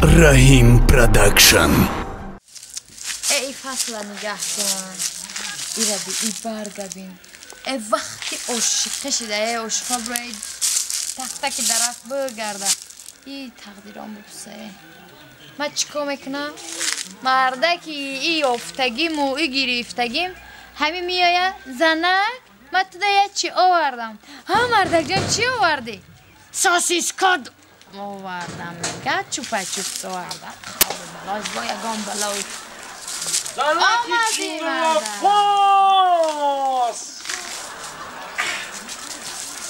Раҳим Продакшн. Эй фасла нигаҳдон, ира би, и барга бин. Э вақти ошиқе шида, э ошиқа бро, э тахтаки дарахт бигарда. И тақдирон бубуса, э. Ман чӣ кор мекунам? Мардаки и ёфтагиму и гирифтагим ҳамин меоя, занак, ман туда як чӣ овардам. Ҳа, мардакҷон, чӣ овардӣ? Сосиска овардам, мега, чупа-чупс овардам. Қавли балош бо ягон балой. Омади, мардак.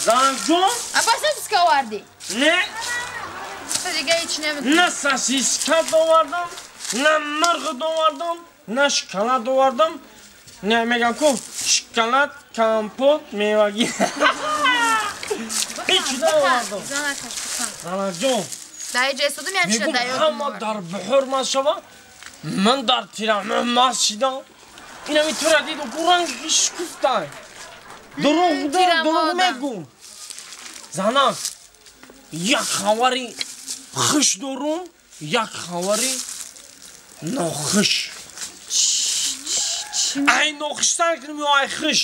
Занакҷон? Аба, сосиска овардӣ? Не. Ту дига ҳеч намекунӣ. На сосиска овардам, на мурғ овардам, на шоколад овардам. Не, мегам ку шоколад, компот, мевагӣ. Ҳеч наовардам. Занакҷон. Дар ҷо истодам, як чиза дар ёд ҳама дар баҳор маст шава, ман дар тирамоҳ маст шидам. Инами тура диду ку ранги шукуфтай. Дурӯғ дурӯғ мегӯм. Занак, як хабари хуш дорум, як хабари нохуш. Ай нохуш сар кунем ё ай хуш?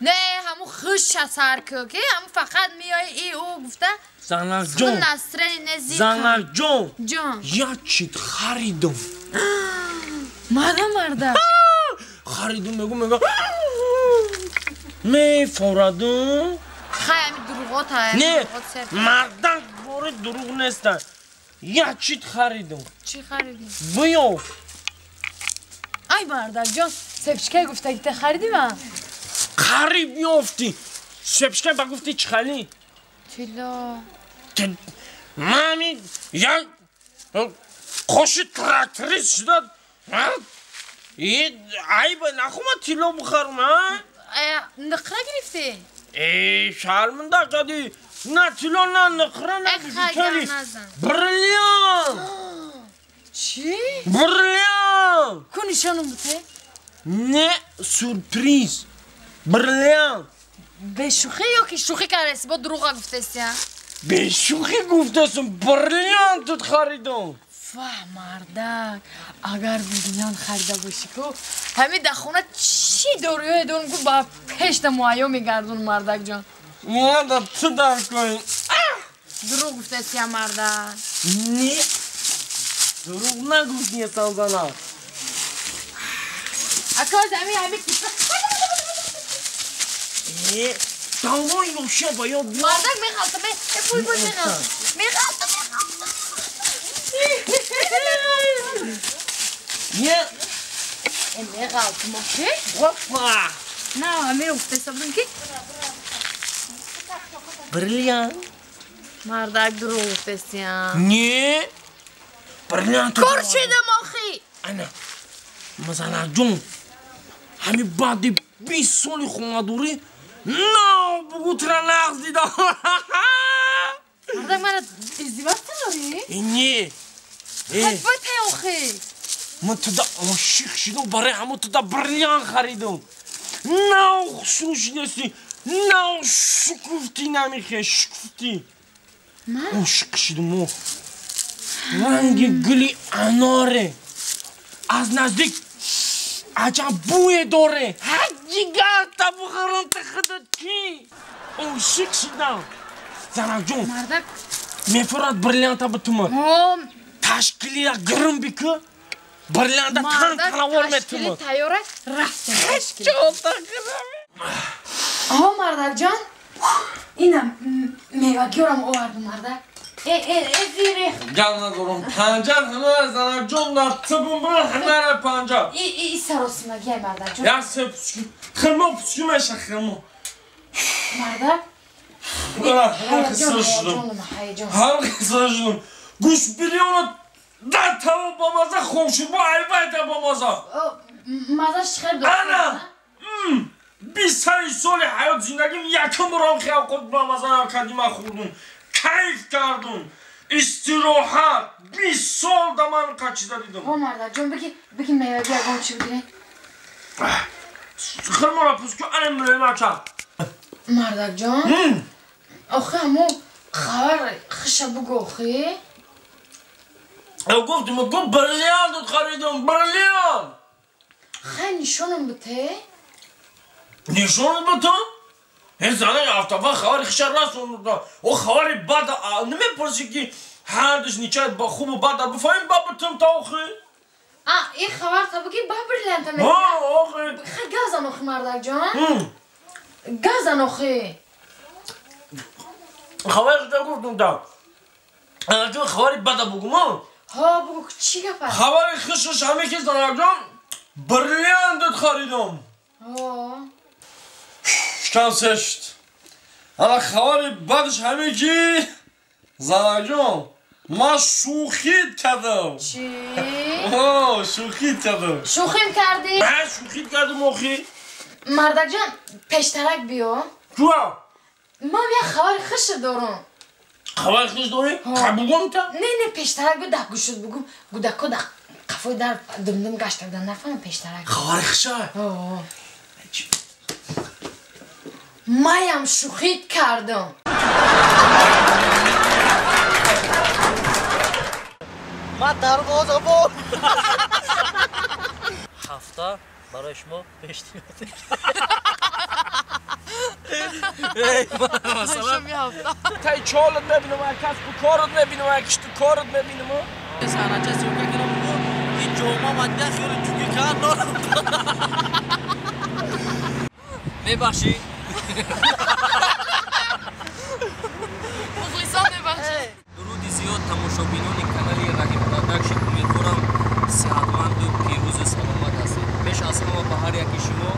Не, ҳамун хуша сар кун, ки ҳамун фақат меои и ӯ гуфта. Занакҷон. Занакҷон. Ҷон. Як чиз харидам. Мада, марда. Харидум, мегӯм, мегӯм. Мефорадум. Хай, ҳами дурӯғота. Не, мардак бори дурӯғ неста. Як чиз харидум. Чӣ харидӣ? Биё. Ай, мардакҷон, сепчикаи гуфтагита харидӣ ма? Қариб ёфтӣ. Сепчика ба гуфти чӣ хали? Тилло. Ман як қоши тракторист шуда, айба нахума тилло бихарам, а? Ниқра гирифтӣ? Э, шарманда кадӣ. На тилло, на ниқра, на бижутери. Бриллиант. Чӣ? Бриллиант. Ку нишонум буте? Не, сюрприз. Бриллиант. Бешӯхӣ ё ки шӯхӣ кардаси, бо дурӯға гуфтаси, а? Бешӯхӣ гуфтасум, бриллиант тут харидум. Ваҳ, мардак, агар бриллиант харида бошӣ ку, ҳамин дар хона чӣ доруёе дорум ку, ба пешта муҳайё мегардон, мардакҷон. Мада ту дар кун. Дурӯғ гуфтаси, а, мардак? Не, дурӯғ нагуфтиесам, занак. Акоз ҳамин ҳамин Давай ёша ба ёд. Мардак, меғалтам, э, пуй, пуй, меғалтам. Меғалтам, меғалтам. Не. Э, меғалтам, охи? Опа! На, ҳамин гуфтаиста будам ки бриллиант. Мардак, дурӯғ гуфтаси, а? Не. Бриллиант. Кор шидам, охи. Ана. Занакҷон, ҳамин баъди 20 соли хонадорӣ нав бугу тура нағз дидам. Мардак, мана издиваться дорӣ? Не. Бате, охи. Ман туда ошиқ шидам, барои ҳамон туда бриллиант харидам. Нав хушрӯ шидаси, нав шукуфтӣ, намехе шукуфтӣ. Ошиқ шидам. Ранги гули аноре. Аз наздик аҷаб бӯе доре. Ҳар ҷигарта бухӯрам, ту худат кӣ? Ошиқ шидам. Занакҷон. Мардак. Мефурад бриллианта бутума. Ташкилия гирм бику. Бриллианта тан танавор метума. Ташкили тайёра, рафтем ташкил. Чота гирм. О, мардакҷон. Инам мевагиёрам овардум, мардак. Э, э, э, зире. Гап надорам. Панҷар ҳунар, занакҷон, дар тибум бур ҳунаре панҷар. И, и, саросимагиай, мардакҷон. Як се пучки. Хирмо пучки меша, хирмо. Мардак. Ҳам қисса шудам. Ҳам қисса шудам. Гӯшт бирёна дар таво бамаза, хомшурбо албайта бамаза. Мазаш чӣ хел дошт? Ана! 20 соли ҳаёт зиндагим якум борам хиёл бамаза кадима хӯрдум. Кайф кардум. Истироҳат. 20 сол да ман қачида дидам. О, мардакҷон, бики, бики, меваги ягон чӣ бигирем. Хирмора пуску, ана мулоимача. Мардакҷон, охи ҳамун хабар хуша бугӯ, охи. Гуфтим, гуфт бриллиант харидам, бриллиант. Хай нишонам бите? Нишонам битам? Ин зана автова хабари хиша расонда. О хабари бад намепурсӣ ки ҳардуш нича ба хубу бад бифаҳмем ба битам та охи. А, ин хабар та буги ба бриллианта мекунад? Ҳа, охи. Хай газан охи мардакҷон. Газан охи. Хабари хиша гуфтум та. Анаҷон хабари бада бугум, ҳа? Ҳа, бугу чӣ гап аст? Хабари хишаш ҳаме ки занакҷон бриллиантат харидам. Ҳа. Шикам сешт. Ана хабари бадаш ҳаме ки занакҷон ман шӯхит кардам. Чӣ? Ҳа, шӯхит кардам. Шӯхим кардӣ? Ҳа, шӯхит кардам охи. Мардакҷон пештарак биё. Чуа? Ман як хабари хиша дорам. Хабари хиш дорӣ? Хай бугум та? Не, не, пештарак биё дар гӯшот бугум. Гудако дар қафои дар думдум гашта будан нафаҳмам пештарак. Хабари хиша? Ҳо. Маям шӯхит кардам. Ман дарвозабон. Ҳафта барои шумо пешниҳод. Масалан, тай чолат мебинам, як касбу корат мебинам, як кишту корат мебинам. Санача съёмка кардам, ин ҷома мадда хеле ҷуги кард дорам. Мебахшӣ. Мухлисон мебахшед. Дуруди зиёд тамошобинони канали Раҳим Продакшн. Умедворам сиҳатманду пирӯзу саломат ҳастед. Пеш аз ҳама ба ҳар яки шумо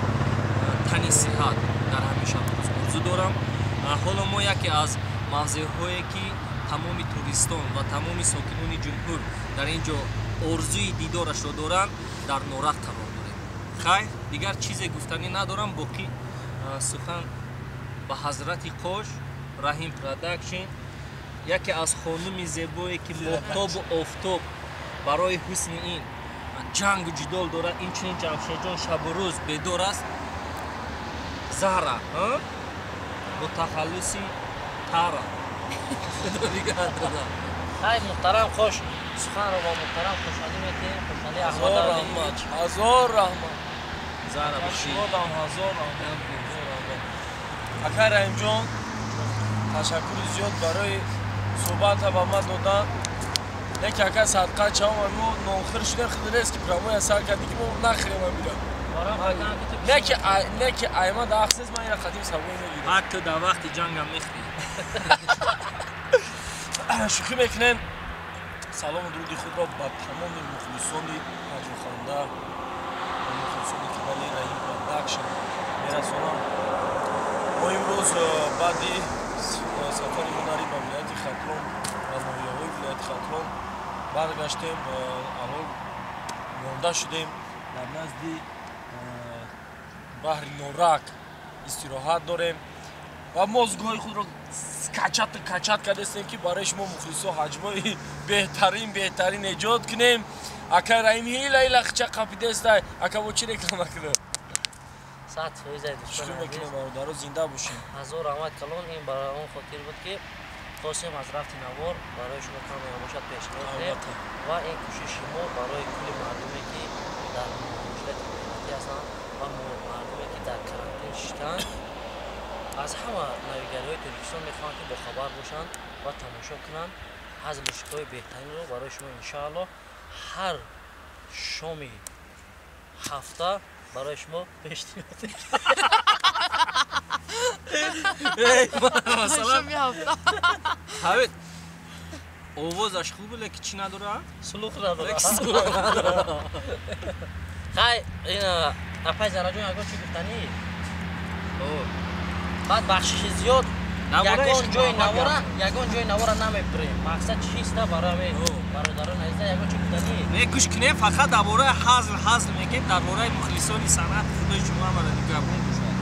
тани сиҳат дар ҳамин шабрӯз орзу дорам. Ҳоло мо яке аз мавзеъҳое ки тамоми туристон ва тамоми сокинони ҷумҳур дар ин ҷо орзуи дидорашро доранд, дар Норак қарор дорем. Хайр, дигар чизе гуфтанӣ надорам, боқӣ сухан ба ҳазрати Қош Раҳим Продакшн, яке аз хонуми зебое ки моҳтобу офтоб барои ҳусни ин ҷангу ҷидол дорад, инчунин Ҷамшедҷон шабу рӯз бедор аст. Зара бо тахаллуси Тара. Хай муҳтарам Қош, суханро бо муҳтарам Хушалӣ метиҳем. Хушалӣ Аҳмад Алиевич. Ҳазор раҳмат. Зара бошӣ. Ҳазор раҳмат. Акай Раҳимҷон, ташаккури зиёд барои суҳбата ба ман додан. Яке ака садқа чавам мо нонхӯр шудем, хидрест ки прамоя сар кардӣ ки мо нахӯрем амира. Не ки айма да ахсес ман ира қадим сабой мегирам. Ҳатто дар вақти ҷангам мехӯрӣ. Шӯхӣ мекунем. Салому дуруди худро ба тамоми мухлисони ҳаҷвханда ва мухлисони канали Раҳим Продакшн мерасонам. Мо имрӯз баъди сафари ҳунарӣ ба вилояти Хатлон ва ноҳияҳои вилояти Хатлон баргаштем. Аввал монда шудем дар назди баҳри Норак истироҳат дорем ва мо згоҳи худро качату качат кардастем ки барои шумо мухлисо ҳаҷмои беҳтарин беҳтарин эҷод кунем. Акай Раҳим ҳила ҳила хича қапидестай. Ака бо чӣ реклама кунам? 100% шӯхӣ мекунем, бародаро, зинда бошем. Ҳазор раҳмат калон. Ин барои он хотир буд ки хостем аз рафти навор барои шумо каме бошад пешниҳод кунем ва ин кӯшиши мо барои кулли мардуме ки дар муҳоҷирати меҳнатӣ ҳастанд ва мардуме ки дар карантин шиштанд, аз ҳама навигариҳои Тоҷикистон мехоҳанд ки бохабар бошанд ва тамошо кунанд. Ҳазлу шӯхиҳои беҳтаринро барои шумо иншааллоҳ ҳар шоми ҳафта барои шумо пешниҳод. Масалан, ҳавед овозаш хуб леки чӣ надорад? Сулуқ надорад. Хай, ин апай Зараҷон ягон чӣ гуфтанӣ? Баъд бахшиши зиёд. Ягон ҷои навора намебирем. Мақсад чиста барои бародарон азиза ягон чӣ гуфтанӣ? Не, гӯш кунем, фақат дар бораи ҳазл ҳазл мегем, дар бораи мухлисони санъат худои шумо ҳамаро нигаҳбон бошад.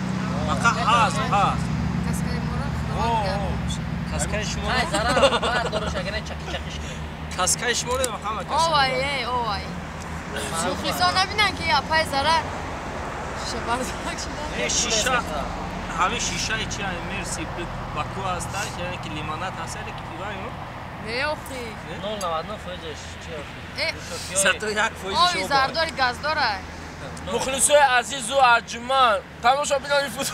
Фақат ҳазл ҳазл. Каскаи моро худованд нигаҳбон бошад. Каскаи шумо. Хай Зара, баъд дорош агар чаки чакиш кунем. Каскаи шуморо ҳама кас. Овай, эй, овай. Мухлисон набинанд ки апай Зара шиша бардорак шуда. Не, шиша. Ҳамин шишаи чи Мерси Баку ҳаста, яъне ки лимонад ҳаст, яъне ки пиваё. Не охи. 0,99 фоизаш чи охи? Зато 1 фоизаш. Ови зардори газдора. Мухлисои азизу арҷуманд, тамошобинони футбол.